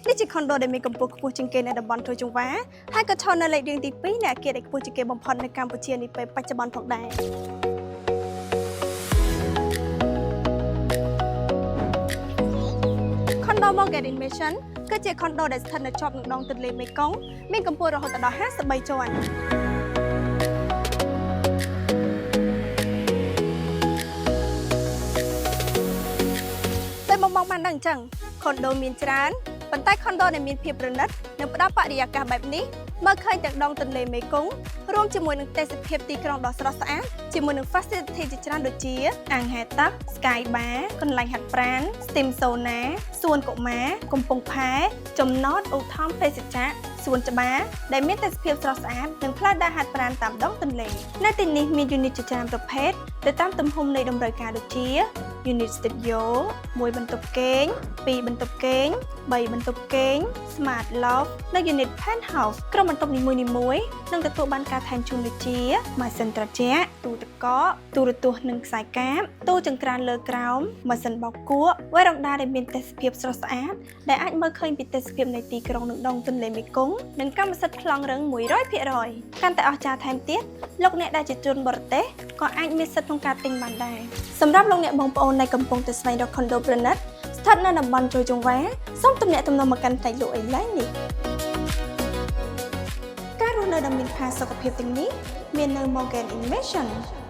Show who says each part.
Speaker 1: នេះជាខុនដូដែលមានកម្ពស់ខ្ពស់ជាងគេនៅតំបន់ជ្រោយចង្វាហើយក៏ឈរនៅលេខរៀងទី2នៃអគារដែលខ្ពស់ជាងគេបំផុតនៅកម្ពុជានាពេលបច្ចុប្បន្នផងដែរខុនដូ Morgan Innovation គឺជាខុនដូដែលស្ថិតនៅជាប់នឹងដងទន្លេមេគង្គមានកម្ពស់រហូតដល់53ជាន់ តែបងបងបានដឹងអញ្ចឹងខុនដូមានច្រើនប៉ុន្តែខុនដូដែលមានភាពប្រណិតនិងផ្ដល់បរិយាកាសបែបនេះមើលឃើញទាំងដងទន្លេមេគង្គរួមជាមួយនឹងទេសភាពទីក្រុងដ៏ស្រស់ស្អាតជាមួយនឹង facility ជាច្រើនដូចជាអាងហែលទឹក Sky Bar កន្លែងហាត់ប្រាណ Steam Sauna សួនកុមារកំពង់ផែចំណតឧទ្ធម្ភេសជ្ជៈសួនច្បារដែលមានទេសភាពស្រស់ស្អាតនិងផ្លូវដើរហាត់ប្រាណតាមដងទន្លេនៅទីនេះមាន unit ជាច្រើនប្រភេទទៅតាមទំហំនៃតម្រូវការដូចជា Unit Studio 1បន្ទប់គេង2បន្ទប់គេង3បន្ទប់គេង Smart Loft និង Unit Penthouse ក្រុមបន្ទប់នីមួយៗនឹងទទួលបានការថែមជូនដូចជាម៉ាស៊ីនត្រជាក់ទូទឹកកកទូរទស្សន៍និងខ្សែកាបទូចង្ក្រានលើក្រោមម៉ាស៊ីនបោកគក់វេរ៉ង់ដាដែលមានទេសភាពស្រស់ស្អាតដែលអាចមើលឃើញពីទេសភាពនៃទីក្រុងនិងដងទន្លេមេគង្គនិងកម្មសិទ្ធិប្លង់រឹង100%កាន់តែអស្ចារ្យថែមទៀតលោកអ្នកដែលជាជនបរទេសក៏អាចមានសិទ្ធិក្នុងការទិញបានដែរសម្រាប់លោកអ្នកបងប្អូនដែលកំពុងតែស្វែងរកខុនដូប្រណិតស្ថិតនៅតំបន់ជ្រោយចង្វាសូមទំនាក់ទំនងមកកាន់ផ្នែកលក់ឥឡូវនេះការរស់នៅដ៏មានផាសុកភាពទាំងនេះមាននៅ Morgan Innovation។